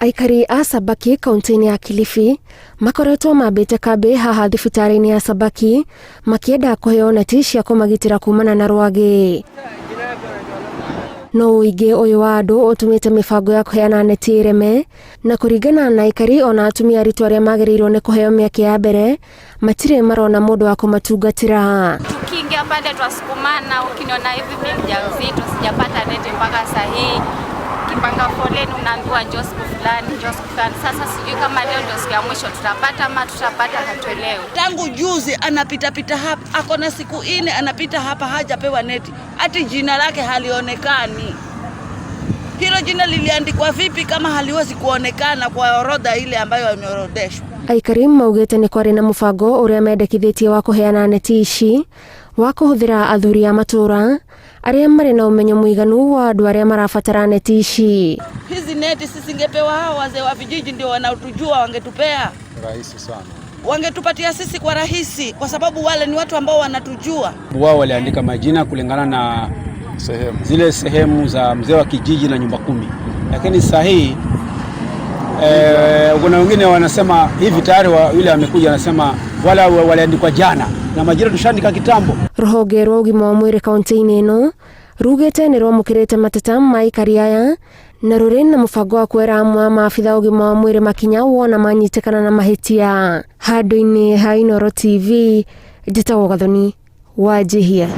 Aikari a Sabaki kaunti-inĩ ya Kilifi makoretwo mambĩte kambĩ haha thibitarĩ-inĩ ya Sabaki makĩenda kũheo neti cia kũmagitĩra kumana na rwagĩ. No ũingĩ ũyũ wa andũ ũtũmĩte mĩbango ya kũheana neti ĩreme na kũringana na aikari ona atumia aritũ arĩa magĩrĩirwo nĩ kũheo mĩeke ya mbere matirĩ marona mũndũ wa kũmatungatĩra. Tukiingia pale twasukumana, ukiniona hivi mimi mjamzito sijapata neti mpaka saa hii. Ukipanga foleni unaambiwa njoo siku fulani, njoo siku fulani. Sasa sijui kama leo ndio siku ya mwisho tutapata ama tutapata, hatuelewi. Tangu juzi anapitapita hapa, ako na siku ine anapita hapa, hajapewa neti, ati jina lake halionekani. Hilo jina liliandikwa vipi kama haliwezi kuonekana kwa orodha ile ambayo imeorodheshwa? Aikari maugĩte nĩ kwarĩ na mũbango ũrĩa mendekithĩtie wa kũheana neti ici wa kũhũthĩra athuri a matũũra arĩa marĩ na ũmenyo mũiganu wa andũ arĩa marabatara neti ici. Hizi neti sisi zingepewa hao wazee wa vijiji, ndio wanaotujua, wangetupea rahisi sana, wangetupatia sisi kwa rahisi, kwa sababu wale ni watu ambao wanatujua. Wao waliandika majina kulingana na sehemu zile sehemu za mzee wa kijiji na nyumba kumi, lakini sasa hii kuna wengine wanasema hivi tayari yule amekuja anasema wala waliandikwa jana na majina tushaandika kitambo. Rũhonge rwa ũgima wa mwĩrĩ kaunti-inĩ ĩno rugĩte nĩ rwamũkĩrĩte mateta ma aikari aya na rũrĩ na mũbango wa kwera amwe a maabitha ũgima wa mwĩrĩ makinya wona manyitĩkana na mahĩtia. Handũ-inĩ ha Inooro TV, njĩtagwo Gathoni wa Njihia.